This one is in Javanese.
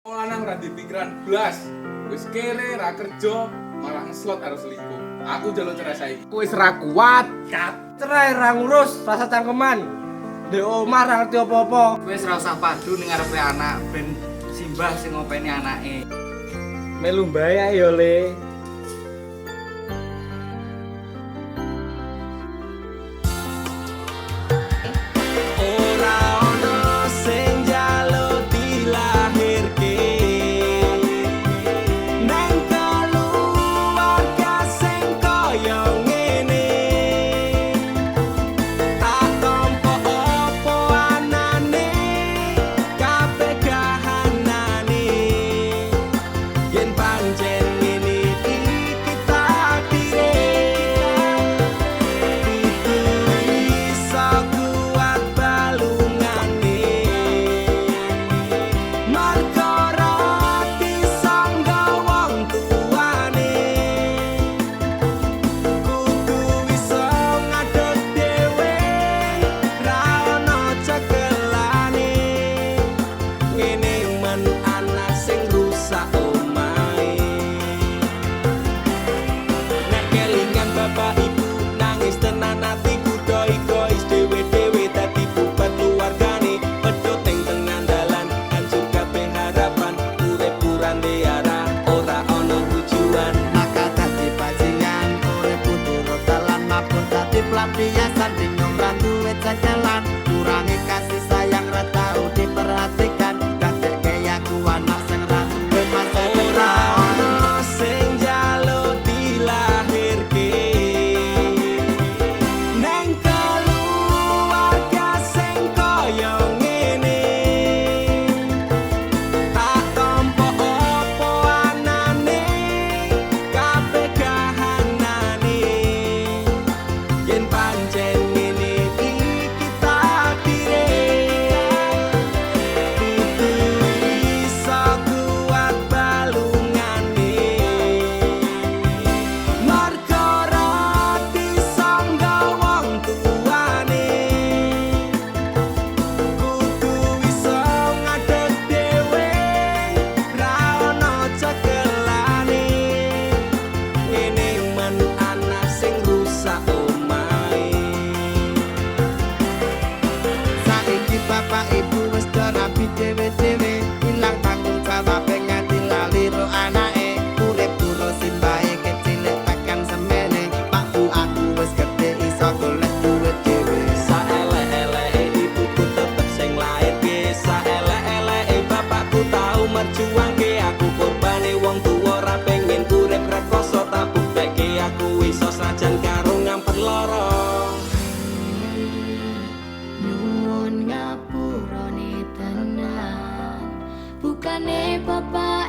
Wong lanang ra duwe pikiran blas. Wis kere ra kerja, malah ngeslot karo selingkuh. Aku njaluk cerai saiki. Wis ra kuat. Cerai ra ngurus, rasah cangkeman. Ndek omah ra ngerti apa-apa. Wis ra usah padu ning ngarepe anak ben simbah sing ngopeni anake. Melu mbae ae yo, Le. Ora ono sing njaluk dilahirke neng keluarga sing kaya ngene, tak tampa apa anane, kabeh kahanane, yen pancen ngene iki takdire, kudu iso kuat balungane, mergo ra disangga wong tuane, kudu iso ngadeg dhewe, ra ono cekelane, ngene men anak sing rusak omahe. Nek kelingan bapak ibu nangis tenan atiku, do egois dhewe-dhewe dadi bubar keluargane, pedhot ing tengah dalan, hancur kabeh harapan, urip kurang arah, ora ono tujuan. Maka dadi bajingan, urip turut dalan, mabur dadi pelampiasan, bingung ra duwe cekelan, kurangi kasih sayang, ra tau diperhatikan, dadekke aku anak sing ra duwe masa Ora depan. ono sing njaluk dilahirke neng keluarga sing kaya ngene, tak tampa apa anane, kabeh kahanane, yen pancen ngene iki takdire, kudu iso kuat balungane, mergo ra disangga wong tuane, kudu iso ngadeg dhewe, ra ono cekelane, ngene men anak sing rusak omahe. Saiki bapak ibu wis do rabi dhewe-dhewe, ilang tanggung jawab nganti lali ro anake, urip durung simbahe kecilik tekan semene. Pak, Bu, aku wis gedhe, iso golek duit dhewe. Saelek-eleke ibuku tetep sing lairke, saelek-eleke bapakku tau merjuangke aku, korbane wong tuwa ra pengen urip rekoso, tak buktekke aku iso senajan karo ngampet lara. Nyuwun ngapurane tenan, bukane bapak